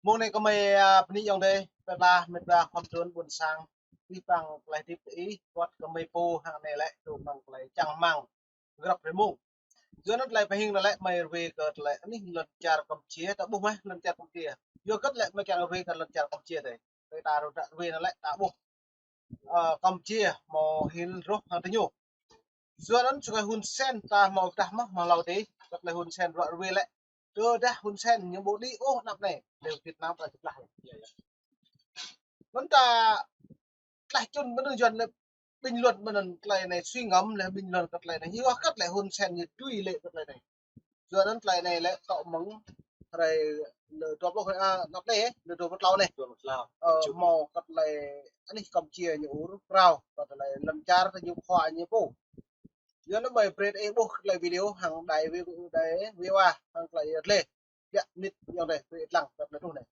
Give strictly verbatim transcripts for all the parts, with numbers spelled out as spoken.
Mông anai kơmơi, a, bơni ayŏng adơi, pơplah mĕt wa khŏm trŭn ƀôn sang, ih păng tơlơi hơdip ih, wơ̆t kơmơi pô hăng anai lĕ, tŭ mơ̆ng tơlơi čang rơmang, grăp rơmông. Yua anŭn tơlơi pơhing anŭn lĕ mơi rơwe kơ tơlơi anih lŏn čar Kampuchia, ta ƀuh mơ̆ lŏn čar Kampuchia. Yua hơget lĕ mơi kiăng rơwe kơ lŏn čar Kampuchia tơi. Tơlơi ta rơwe anŭn lĕ ta ƀuh. Ơ, Kampuchia hmâo hil rŏh hăng tơñu. Yua anŭn čơkơi Hun Sen ta hmâo tah mơ̆, hmâo hlâo tih, kơ tơlơi Hun Sen ră rơwe lĕ. Tơdah Hun Sen ñu ƀu đĭ ôh anăp anai, lĕ Việt Nam ta čơplah. Anŭn ta tlaih čun mơnơ̆ng Yuan lĕ bình luận mơnơ̆ng tơlơi anai suy ngẫm lĕ bình luận kơ tơlơi anai. Yua hơget lĕ Hun Sen ñu tui lĕ kơ tơlơi anai. Yua anŭn tơlơi anai lĕ tŏ mơ̆ng hrơi lơ dua pluh, a, anăp anai, lơ dua pluh klâo anai. Dua pluh klâo. Ơ, hmâo kơ tơlơi anih Kampuchia ñu ur prao, kơ tơlơi lŏn čar ta ñu khua ñu pô. Yua anŭn mơi brơi ih ƀuh kơ tơlơi video hăng đài vi-, đài vi wa, hăng tơlơi lĕ. Yă, mĭt ayŏng adơi, brơi ih lăng kơ tơlơi truh anai.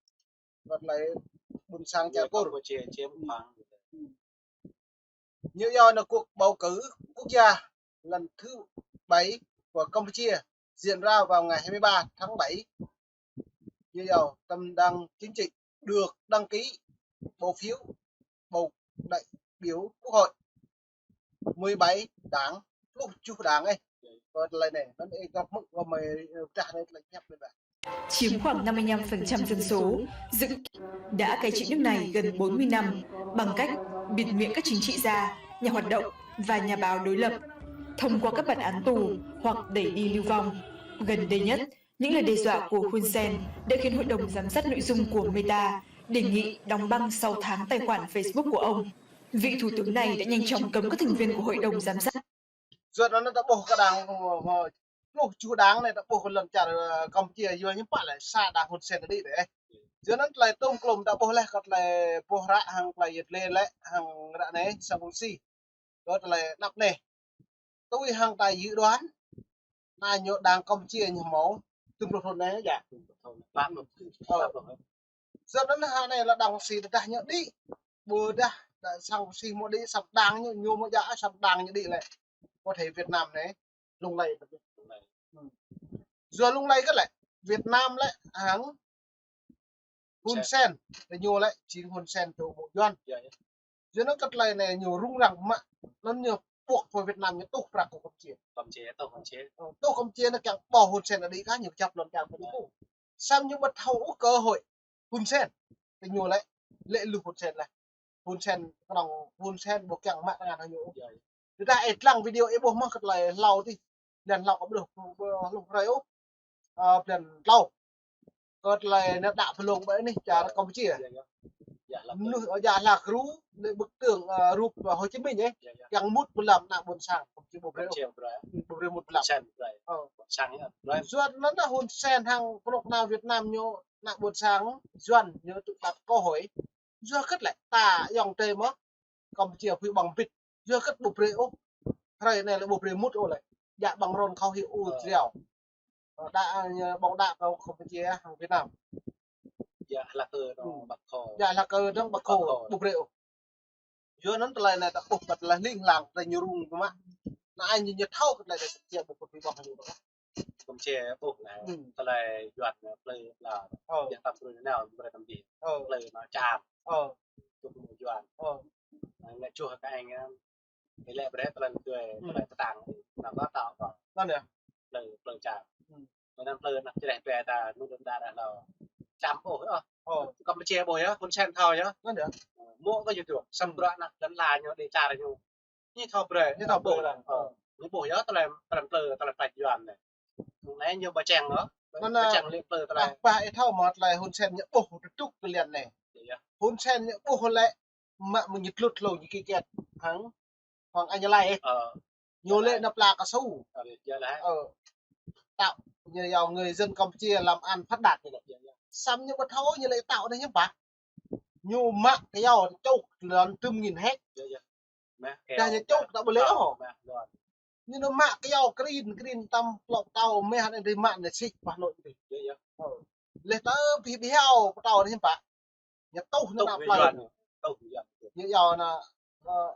Kơ tơlơi ƀôn sang čar Kur. Kampuchia chiếm khoáng. Ñu yua anŭn cuộc bầu cử quốc gia lần thứ bảy của Campuchia diễn ra vào ngày hai mươi ba tháng bảy. Ñu yua tâm đảng chính trị được đăng ký bỏ phiếu bầu đại biểu quốc hội mười bảy đảng, pluh tơjuh đảng ih. Kơ tơlơi anai, anŭn ih găp mơ̆ng kơ mơi, ơ, pơdah anai tơlơi ñăp anai ƀă. Chiếm khoảng năm mươi lăm phần trăm dân số, dự đã cai trị nước này gần bốn mươi năm bằng cách bịt miệng các chính trị gia, nhà hoạt động và nhà báo đối lập thông qua các bản án tù hoặc đẩy đi lưu vong. Gần đây nhất, những lời đe dọa của Hun Sen đã khiến Hội đồng Giám sát nội dung của Meta đề nghị đóng băng sáu tháng tài khoản Facebook của ông. Vị thủ tướng này đã nhanh chóng cấm các thành viên của Hội đồng Giám sát. Yua anŭn ta ƀuh kơ đảng, ơ, ơ, pluh tơjuh đảng anai ta ƀuh kơ lŏn čar, ơ, Kampuchia yua ñu pă lĕ sa đảng Hun Sen đĭ đĕ. Yua anŭn tơlơi tŭm klŭm ta ƀuh lĕ kơ tơlơi ƀuh ră hăng tơlơi yet lĕ lĕ hăng ră anai sang Russia. Kơ tơlơi anăp anai. Tui hăng ta dự đoán, anai ñu đảng Kampuchia ñu hmâo, tŭm pluh thŭn anai yă. Ơ. Yua anŭn hă anai lĕ đảng Russia tơdah ñu đĭ, ƀôdah đảng sang Russia hmâo đĭ, săp đảng ñu, ñu hmâo djă, săp đảng ñu đĭ lĕ. Có thể Việt Nam anai lung lay. Yua lung lay kơ lĕ, Việt Nam lĕ hăng Hun Sen, tơ ñu lĕ jing Hun Sen tơ ƀu Yuan. Yua anŭn kơ tơlơi anai ñu rŭng răng mă, anŭn ñu buộc pơ Việt Nam ñu tuh prăk kơ Kampuchia. Kampuchia, tuh Kampuchia. Ơ, tuh Kampuchia anŭn kiăng ƀuh Hun Sen đĭ kah ñu kơjăp lŏn čar kơ ñu. Samơ̆ ñu ƀu thâo ôh cơ hội Hun Sen. Tơ ñu lĕ, lĕ lu Hun Sen lĕ. Hun Sen kơnơ̆ng Hun Sen ƀu kiăng mă tơngan hăng ñu. Tơdah ih lăng video ih ƀuh mơ̆ kơ tơlơi hlâo tih. Blan hlâo kơ ƀuh, ƀuh hlâo hrơi ôh. Ơ, blan klâo. Kơ tơlơi anai đă pơlông ƀơi anih čar Kampuchia. Mơnuih, ơ, djă hla gru, lĕ bức tượng, ơ, rup, ơ, Hồ Chí Minh ih. Kiăng mŭt pơlăm ană ƀôn sang, Kampuchia ƀu brơi ôh. Ƀu brơi mŭt pơlăm. Ơ. Yua anŭn Hun Sen hăng pơnuk nao Việt Nam ñu ană ƀôn sang, Yuan ñu tŭ ƀăt cơ hội. Yua hơget lĕ ta ayŏng adơi mơ̆ Kampuchia phui ƀơ̆ng bit. Yua hơget ƀu brơi ôh. Hrơi anai lĕ ƀu brơi mŭt ôh lĕ. Djă ƀơ̆ng rôn khâu hyu u triao. Ơ, đa, ơ, ƀơ̆ng đa kơ Kampuchia hăng Việt Nam. Djă hla kơ dơ̆ng Bác Hồ. Djă hla kơ dơ̆ng Bác Hồ. Bác Hồ. Ƀu brơi ôh. Yua anŭn tơlơi anai ta ƀuh kơ tơlơi hling hlang, tơlơi ñu rŭng mă. Anai ñu, ñu thâo kơ tơlơi anai Kampuchia ƀu kơ phui ƀơ̆ng hyu ôh. Kampuchia ƀuh anai, tơlơi Yuan plơi la. Ơ. Djă tăm brơi nao, brơi tăm dih. Ơ. Plơi nao čar. Ơ. Tŭ mơ̆ng Yuan. Ơ. Anai čuh kơ anh, ơ, Ih lĕ brơi tơlơi tui, tơlơi tơtăng, nao kơ tao kơ. Anŭn yơh. Plơi, plơi čar. Anŭn plơi anăp čreh tui ta, anŭn đơ̆m đă đă hlâo. Čăm ôh, ơ. Ơ. Kampuchia ƀuh yơh, Hun Sen thâo yơh. Anŭn yơh. Mơ̆ kơ yơh tuh, samơ̆ bruă anăp lŏn la ñu, đe čar ñu. Ñu thâo brơi, ñu thâo ƀuh. Ơ. Ñu ƀuh yơh, tơlơi, tơlơi plơi, tơlơi plơi Yuan anai. Anai ñu ƀu čang ôh. Anŭn, ƀu čang lĕ plơi tơlơi. Ƀah, ƀah ih thâo mơ̆ tơlơi Hun Sen ñu ƀuh tơdŭk kơ lian anai. Yơh. Hun Sen ñu ƀuh lĕ mă mơ̆ng ñu tlut hlâo ñu kikĕt hăng Hoàng Anh Lai ih. Ơ. Ñu lĕ nao pla kơsu. Ơ, yơh lah. Ơ. Tạo như là người dân Campuchia làm ăn phát đạt như vậy. Yơh, yơh. Samơ̆ ñu ƀu thâo ñu lĕ tạo anai hiư̆m pă. Ñu mă kơyâo čŭk lŏn tơm nghìn héc. Yơh, yơh. Mă kơyâo. Dah ñu čŭk ta ƀu lĕ ôh. Mă lŏn. Ñu nao mă kơyâo krin, krin tăm plŏk tâo meh anai dih mă anai sĭ ƀah lŏn dih. Yơh, yơh. Ơ. Lĕ tơ bih bih hao pơtâo anai hiư̆m pă. Ñu tuh ñu nao plơi. Tuh ñu Yuan. Ñu yua anai, ơ,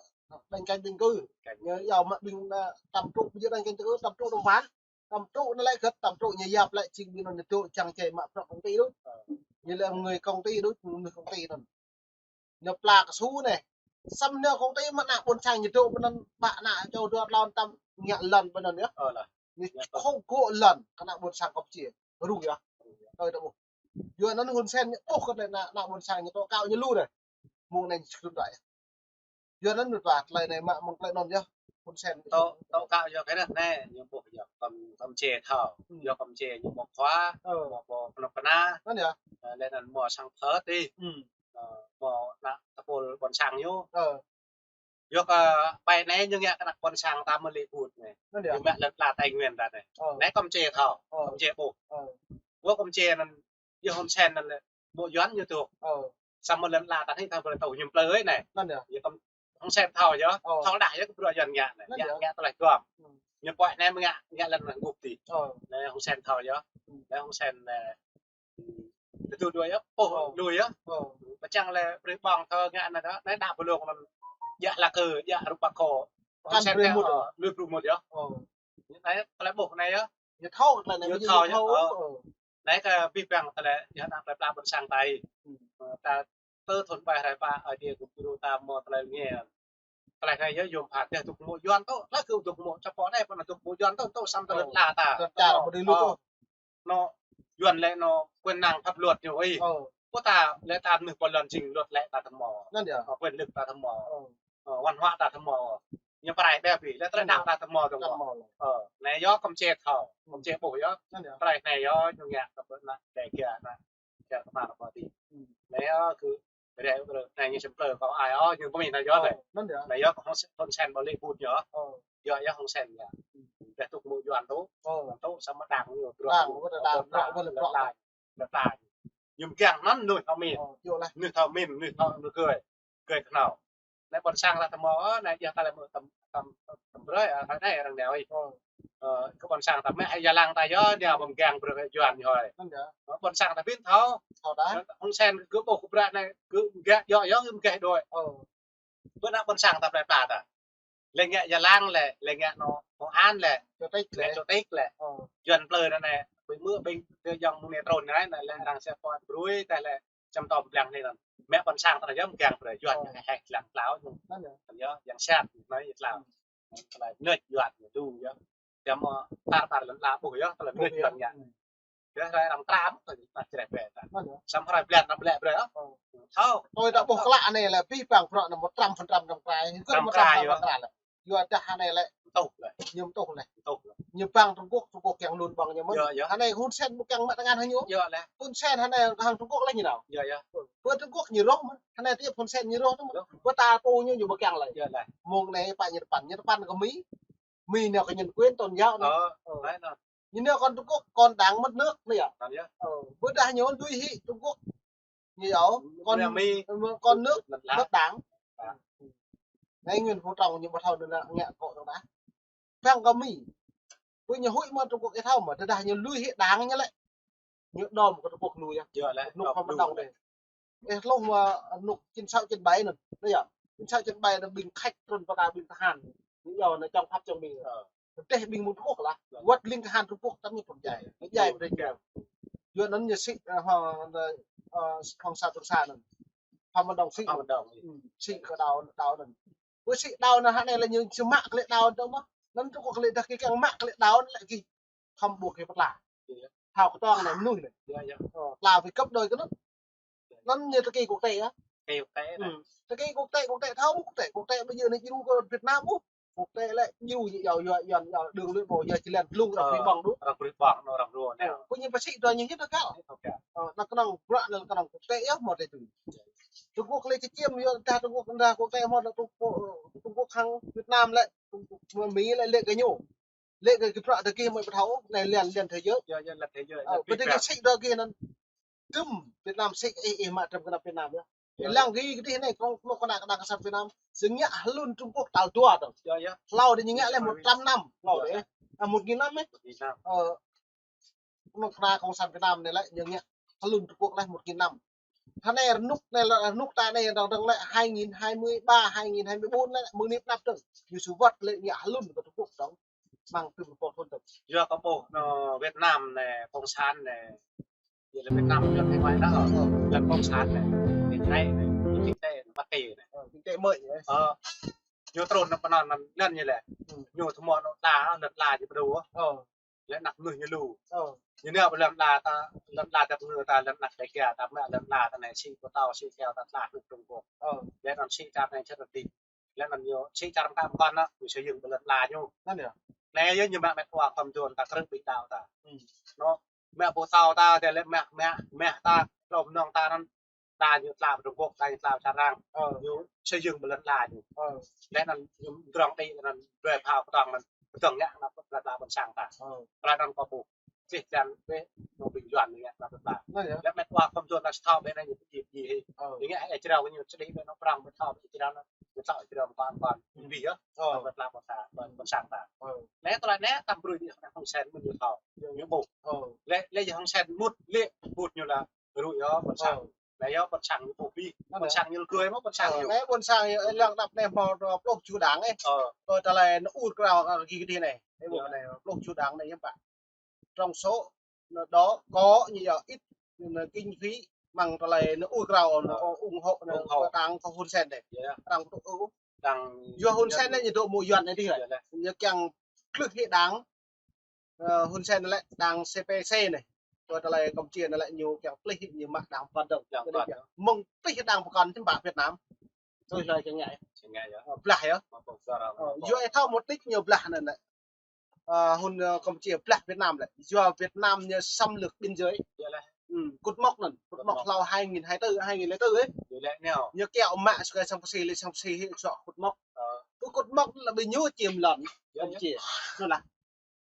đánh cánh định cư. Ñu yua mă ƀing anai tăm tŭ, ƀu djơ̆ đánh cánh định cư, tăm tŭ đồng ván. Tăm tŭ anai lĕ hơget, tăm tŭ ñu yap lĕ jing ƀing anŭn ñu tŭ čang čei mă prăk công ty lu. Ơ. Ñu lĕ người công ty đôč, người công ty anŭn. Ñu pla kơsu anai. Samơ̆ ñu công ty mơ̆ ană ƀôn sang ñu dŏ ƀơi anŭn, ƀă ană čô dua tơlơi tam ngă lŏn ƀơi anŭn yơh. Ơ lah. Ñu khŏk gŏ lŏn kơ ană ƀôn sang Campuchia. Rŭng yơh. Ơi ta ƀuh. Yua anŭn Hun Sen ñu ƀuh kơ ană, ană ƀôn sang ñu tŏ kâo ñu lu anai. Mơ̆ng anai ñu sơkŭn đuaĭ. Yua anŭn mơ̆ ƀă tơlơi anai mă mơ̆ng tơlơi anŭn yơh. Hun Sen. Tŏ, tŏ kâo yơh kơ anai, ñu ƀuh yơh, Kam-, Kampuchia thâo. Hmm. Yơh Kampuchia ñu ƀuh khua, ơ, ƀuh, ƀuh kơnuk kơna. Anŭn yơh. Ơ, lĕ anŭn mơ̆ sang phơ ti. Hmm. Ơ, mơ̆ ană tơpul ƀôn sang ñu. Ơ. Yơh kơ pai anai ñu ngă kơ ană ƀôn sang ta mơ̆ lĕ ƀut anai. Anŭn yơh. Ñu mă lŏn ala Tây Nguyên ta anai. Ơ. Anai Kampuchia thâo. Ơ. Kampuchia ƀuh. Ơ. Ƀuh Kampuchia anŭn, yơh Hun Sen anŭn lĕ, ƀuh Yuan ñu dŏ. Ơ. Samơ̆ lŏn ala ta anai ta ƀu thâo ñu plơi anai. Anŭn yơh. Yơh Kam-, Hun Sen thâo yơh. Ơ. Thâo đah yơh kơ bruă Yuan ngă anai. Anŭn yơh. Ngă, ngă tơlơi duăm. Hmm. Ñu pơhiăp anai mơ̆ ngă, ngă lŏn anŭn gŭp ti. Ơ. Anai Hun Sen thâo yơh. Hmm. Anai Hun Sen, ơ, tơdu dua yơh, ƀuh, ơ, lui yơh. Ơ. Pơčang lĕ brơi ƀơ̆ng thâo ngă anŭn yơh. Anai đa ƀu lông anŭn. Djă laĭ kơ, djă rup akŏ. Hun Sen brơi kơ, mŭt. Ơ, lui brơi mŭt yơh. Ơ. Anai tơlơi ƀuh anai yơh. Ñu thâo tơlơi anai, ñu thâo yơh. Ơ. Ơ. Anai kơ abih bang tơlơi, yơh ană plơi pla ƀôn sang ta. Hmm. Ơ, ta tơ thun ƀai rai pă, Ơi Adai gum djru ta mơ̆ tơlơi ngă. Tơlơi anai yơh yôm pha tơl dŏ mơ̆ Yuan tŏ, tơl kơ dŏ mơ̆ čơpŏ anai, pơ anai dŏ mơ̆ Yuan tŏ, tŏ samơ̆ tơlơi, ơ, ala ta. Tơlơi čar ƀu đĭ lu tŏ. Ơ. Anŭn Yuan lĕ anŭn quyền năng pháp luật ñu ih. Ơ. Kơ ta lĕ ta mơnuih pô lŏn jing luật lĕ ta tơmŏ. Anŭn yơh. Ơ, quyền lực ta tơmŏ. Ơ. Ơ, văn hóa ta tơmŏ. Ñu pơrai ƀĕ ƀi, lĕ tơlơi đaŏ ta tơmŏ tơmŏ. Tơmŏ. Ơ, anai yơh Kampuchia thâo. Kampuchia ƀuh yơh. Anŭn yơh. Tơlơi anai yơh ñu ngă kơ ƀơi ană Dêga anai. Čar kơmar ƀơi ti. Hmm. Anai yơh kơ rai kơ anai ñu sem plơi kâo ai ôh, ñu pơmĭn anai yơh. Ơ, anŭn yơh. Anai yơh kơ Hun Sen ƀu lĕ ƀut yơh. Ơ. Yơh, yơh Hun Sen yơh. Hmm. Dah tŭ mơ̆ Yuan tŭ. Ơ. Tŭ samơ̆ đang ñu bruă. Đang, bruă, bruă, bruă, bruă, bruă. Ñu mơ̆ kiăng, ñu mơ̆ kiăng anŭn mơnuih thâo mĭn. Ơ, yơh lah. Mơnuih thâo mĭn, mơnuih thâo mĭn gơ̆. Gơ̆ kơnâo. Anai ƀôn sang ta tơmŏ, ơ, anai yơh ta lĕ mơ̆ tăm, tăm, tăm brơi, ơ, anai arăng nao ih. Ơ. Ơ, kơ ƀôn sang ta mơ̆ hai Gia Lăng ta yơh, anai ƀơ̆ng gang bruă Yuan yơh. Anŭn yơh. Ơ, ƀôn sang ta pơmĭn thâo. Thâo đah. Ơ, Hun Sen gơ̆ ƀuh kơ bruă anai, gơ̆ ngă yơh, yơh, gơ̆ mơ̆ kiăng đuaĭ. Ơ. Ƀơi ană ƀôn sang ta plơi pla ta. Lĕ ngă Gia Lăng lĕ, lĕ ngă anŭn Hội An lĕ, Chủ tịch lĕ, lĕ. Chủ tịch lĕ. Ơ. Yuan plơi anai anai, ƀing mơ̆ ƀing tơ jong mơ̆ng anai trŭn anai, anai lĕ arăng sẽ pơ̆t brơi, tơl lĕ čăm tŏm blang anai anŭn. Mă ƀôn sang ta yơh mơ̆ kiăng brơi Yuan, ơ, ñu hĕ lăng klao ñu. Anŭn yơh. Anŭn yơh, yang sat, anai yơh klao. Ơ. Tơlơi anai Yuan ñu dŏ yơh. Čăm tar tar lŏn ala ƀuh yơh, tơlơi anai Yuan ngă. Ơ. Yơh, rai arăng tram, tơl ñu pơčreh ƀĕ ta. Anŭn yơh. Samơ̆ rai blan arăng lĕ brơi, ơ. Ơ. Thâo. Tui ta ƀuh klă anai lĕ, abih bang bruă anai mơ̆ trăm phần trăm arăng krai. Ñu kơ mơ̆ trăm phần trăm arăng krai lĕ. Yua dah anai lĕ. Tuh lĕ. Ñu tuh lĕ. Tuh lĕ. Ñu ƀơ̆ng Trung Quốc, Trung Quốc kiăng lun ƀơ̆ng ñu mơ̆n. Yơh, yơh. Anai Hun Sen ƀu kiăng mă tơngan hăng ñu. Yơh lĕ. Hun Sen anai hăng Trung Quốc lĕ ñu nao. Yơh, yơh. Ƀơi Trung Quốc ñu rŏh mơ̆n. Anai tơl Hun Sen ñu rŏh tŭ mơ̆n. Yơh. Ƀơi ta pô ñu, ñu ƀu kiăng lĕ. Yơh lĕ. Mơ̆ng anai pă Nhật Bản, Nhật Bản kơ Mi. Mi nao kơ nhân quyền tôn giáo anŭn. Ơ, ơ. Anai anŭn. Ñu nao kơ Trung Quốc, con đảng mất nước anai yơh. Anŭn yơh. Ơ, ƀơi dah ñu lui hĭ Trung Quốc. Ñu yơh, con, con nước mất đảng. Anai Nguyễn Phú Trọng ñu ƀu thâo anŭn ngă kơ tơdah. Păng kơ Mi. Ƀơi ñu huĭ mơ̆ Trung Quốc ih thâo mơ̆, tơdah ñu lui hĭ đảng ñu lĕ. Ñu đom kơ Trung Quốc lui yơh. Yơh lĕ, Trung Quốc đom lui. Ih hluh mơ̆ anŭn chín sáu chín bảy anŭn. Anai yơh. Chín sáu chín bảy anŭn ƀing Khač trŭn pơkă ƀing tơhan. Ñu yơh anŭn chống Pháp chống Mỹ. Ơ. Tơdah ƀing mơ̆ng Trung Quốc lah. Yơh. Wơ̆t ling tơhan Trung Quốc tăm ñu pơjai. Pơjai pơjai. Yơh anŭn ñu sĭ, ơ, hŏng, ơ, hŏng sa Trường Sa anŭn. Phạm Văn Đồng sĭ. Phạm Văn Đồng. Ơ, sĭ kơ đao, đao anŭn. Ƀơi sĭ đao anŭn hă anai lĕ ñu sĭ mă kơ lĕ đao anŭn tơl mơ̆. Anŭn Trung Quốc kơ lĕ dah kơ kiăng mă kơ lĕ đao anŭn lĕ kơ. Khŏm ƀuh kơ pơtla. Yơh. Thâo kơtong anai mơnuih anai. Yơh, yơh. Ơ, pơtla với gấp đôi kơ anŭn. Anŭn ñu tơkĭ quốc tế yơh. Tơkĭ quốc tế. Ơ. Tơkĭ quốc tế, quốc tế thâo, quốc tế, quốc tế ƀơi anai djru kơ Việt Nam ƀuh. Quốc tế lĕ djru ñu yơh, yơh, yơh, yơh, đường lưỡi bò yơh či lĕ tlung arăng brơi ƀơ̆ng đôč. Arăng brơi ƀơ̆ng, arăng rô anai. Ơ, ƀơi ñu pơsĭ dua ñu hĭ tơl kâo. Ơ, kâo. Ơ, anŭn kơnơ̆ng bruă anŭn kơnơ̆ng quốc tế yơh mơ̆ tơl. Trung Quốc lĕ či čiêm yơh, dah Trung Quốc, dah quốc tế mơ̆ dah Trung Quốc, Trung Quốc hăng Việt Nam lĕ, Trung Quốc, Mi lĕ lĕ kơ ñu. Lĕ kơ kơ bruă tơkĭ mơ̆ ƀu thâo, anai liên, liên thế giới. Yơh, yơh, liên thế giới. Ơ, ƀơi tơkĭ sĭ dua kơ anŭn. Tơm Việt Nam sĭ, ih, ih mă tơm kơnăp Việt Nam yơh. Yơh. Lăng gih kơ dih anai, kơnơ̆ng, kơnơ̆ng kơnăp, kơnăp kơsat Việt Nam. Sĭ ngă hlŭn Trung Quốc tal dua tơl. Yơh, yơh. Hlâo dih ñu ngă lĕ một trăm năm. Hlâo dih. Ơ, một nghìn năm ih. Một nghìn năm. Ơ, kơnơ̆ng kơnăp cộng sản Việt Nam anai lĕ, ñu ngă hlŭn Trung Quốc lĕ một nghìn năm. Hơnai rơnŭk anai lĕ, rơnŭk ta anai dơ̆ng dơ̆ng lĕ hai nghìn hai mươi ba, hai nghìn hai mươi bốn lĕ, mơ̆ng anai pơ anăp dơ̆ng. Ñu sĭ wơ̆t lĕ ngă hlŭn kơ Trung Quốc dơ̆ng. Mơ̆ng tơm pô thun dơ̆ng. Yua kơ ƀuh anŭn Việt Nam anai, cộng sản anai. Yua lĕ Việt Nam lĕ hải ngoại đó, lĕ cộng sản này, Việt Tây này, Kinh Tây, Bắc Kỳ này. Ờ, Kinh Tây mới vậy. Ờ, ñu trŭn nao pơ anŭn, anŭn lĕ ñu lĕ. Ừ. Ñu thâo mơ̆ nao ta, lĕ ta ñu pơdô. Ờ. Lĕ anăp mơnuih ñu lu. Ờ. Ñu nao pơ lŏn ta, ta, lŏn ta ta pơngư ta, lŏn anăp Đêga ta, mă lŏn ta ta anai sĭ pơtao, sĭ keo ta tla hơnŭk Trung Quốc. Ờ. Lĕ anŭn sĭ ta anai čơt rơti. Lĕ anŭn ñu sĭ čar mơkă mơkŏn anŭn, ñu sĭ yơ̆ng ƀơi lŏn ta ñu. Anŭn yơh. Anai yơh ñu mă met wa khŏm dŏn ta krư̆ ƀing đaŏ ta. Hmm. Anŭn, mă pô tao ta, tơlơi mă, mă, mă ta, hlâo mơnơ̆ng ta anŭn, ta ñu tla pơ Trung Quốc, ta ñu tla pơ čar arăng. Ờ. Ñu sĭ yơ̆ng ƀơi lŏn ta ñu. Ờ. Lĕ anŭn ñu drŏng đĭ anŭn, dua phao pơtong anŭn, pơtong ngă anŭn, pơtla pơtla ƀôn sang ta. Ờ. Pơtla anŭn kơ ƀuh. Sĭ čan ƀĕ, anŭn ƀing Yuan ñu ngă anŭn pơtla. Anŭn yơh. Lĕ met wa khŏm dŏn ta sĭ thâo ƀĕ anai ñu pơjing pơjing hĭ. Ờ. Ñu ngă ih jrao ñu sĭ ƀĕ anŭn prŏng ƀĕ thâo ƀĕ jrao anŭn. Ñu thâo jrao mơkŏn mơkŏn. Ƀing hĭ yơh. Ờ. Pơtla ƀôn sang, ƀôn, ƀôn sang ta. Ờ. Lĕ tơlơi anai ta brơi ñu Hun Sen mơ̆n ñu thâo. Ñu ƀuh. Ờ. Lĕ, lĕ Hun Sen mŭt lĕ, ƀuh ñu lĕ rui yơh ƀôn sang. Ơ. Lĕ yơh ƀôn sang ñu ƀuh ƀĭ. Ơ, ƀôn sang ñu lĕ gơ̆ mơ̆ ƀôn sang ñu. Lĕ ƀôn sang ñu, ơ, lăng anăp anai hmâo pluh čô đảng ih. Ơ. Ơ, tơlơi anŭn ur krao kơ kơnuk kơna anai. Lĕ ƀôn anai pluh čô đảng anai yơh pă. Trong số anŭn đô kơ ñu yơh ít, anŭn kinh phí mơ̆ng tơlơi anŭn ur krao anŭn ơ, ủng hộ anŭn ủng hộ. Đảng kơ Hun Sen anai. Yơh. Đảng tŭ ư. Đảng yua Hun Sen anai ñu dŏ mơ̆ng Yuan anai dih. Yơh lĕ. Ñu kiăng klưh hĭ đảng. Ơ, Hun Sen lĕ đảng C P C anai. Kơ tơlơi Campuchia anai lĕ ñu kiăng plih ñu mă đảng Việt Nam. Đảng Việt Nam. Mơ̆ng plih đảng pơkŏn čơmbă Việt Nam. Tui hlơi kiăng ngă. Kiăng ngă yơh. Ơ, blah yơh. Mă pơkŏn. Ơ, yua ih thâo mơ̆ tĭt ñu blah anŭn lĕ. Ơ, Hun, ơ, Campuchia blah Việt Nam lĕ. Yua Việt Nam ñu xâm lược biên giới. Yơh lĕ. Ừ, cột mốc anŭn. Cột mốc hlâo hai nghìn hai tư, hai nghìn lẻ tư ih. Yơh lĕ neo. Ñu kiăng mă sơkai sang pơsĭ, lĕ sang pơsĭ hĭ sŏ cột mốc. Ơ. Pơ cột mốc anŭn lĕ ƀing ñu chiếm lŏn. Yơh, yơh. Campuchia. Anŭn lah.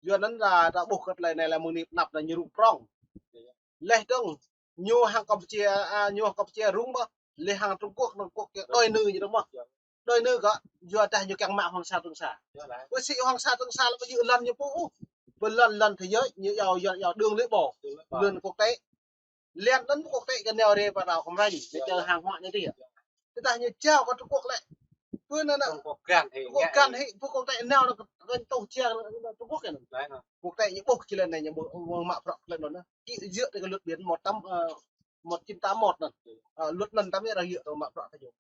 Yua anŭn lĕ ta ƀuh kơ tơlơi anai lĕ mơ̆ng anai anăp anai ñu rŭng prŏng. Laih dơ̆ng ñu hăng Campuchia, a, ñu hăng Campuchia rŭng mơ̆, laih hăng Trung Quốc, Trung Quốc kiăng đòi nư ñu dơ̆ng mơ̆. Đòi nư kơ, yua dah ñu kiăng mă Hoàng Sa Trường Sa. Pơ sĭ Hoàng Sa Trường Sa lĕ ƀu djơ̆ lŏn ñu pô ôh. Pơ lŏn, lŏn thế giới, ñu yua, yua, yua đường lưỡi bò. Lŏn quốc tế. Lŏn anŭn quốc tế kơ neo rê pơ rao kơmranh, ñu čơ hàng hóa ñu dih. Tơdah ñu jao kơ Trung Quốc lĕ. Pơ anŭn anŭn. Trung Quốc găn hĭ, Trung Quốc găn hĭ, pơ quốc tế neo anŭn kơ, kơ tuh jia Trung Quốc anŭn. Đấy, nó. Quốc tế ñu ƀuh či lĕ anai ñu ƀuh, ƀuh mă prŏng lĕ anŭn. Kĭ djơ̆ tơ kơ luật biển một tám, ơ, một chín tám một anŭn. Ơ, luật anŭn tăm yơh ră yơh tơ mă prŏng tơ ñu.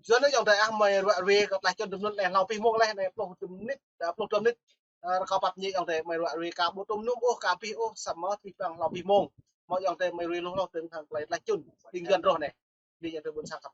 Yua anŭn ayŏng adơi ah, mơi ruai ruai kơ tơlơi čun tơm anŭn lĕ hlâo pih mông lĕ anai pluh tơm mơnit, ơ, pluh tơm mơnit. Ơ, rơkâo pap ñu ayŏng adơi mơi ruai ruai ka ƀu tơm num ôh, ka pih ôh, samơ̆ pih păng hlâo pih mông. Mơi ayŏng adơi mơi ruai hloh hloh tơ̆ng hăng tơlơi tơlơi čun. Tơ̆ng găn rŏh anai. Đi ayŏng adơi ƀôn sang khăp.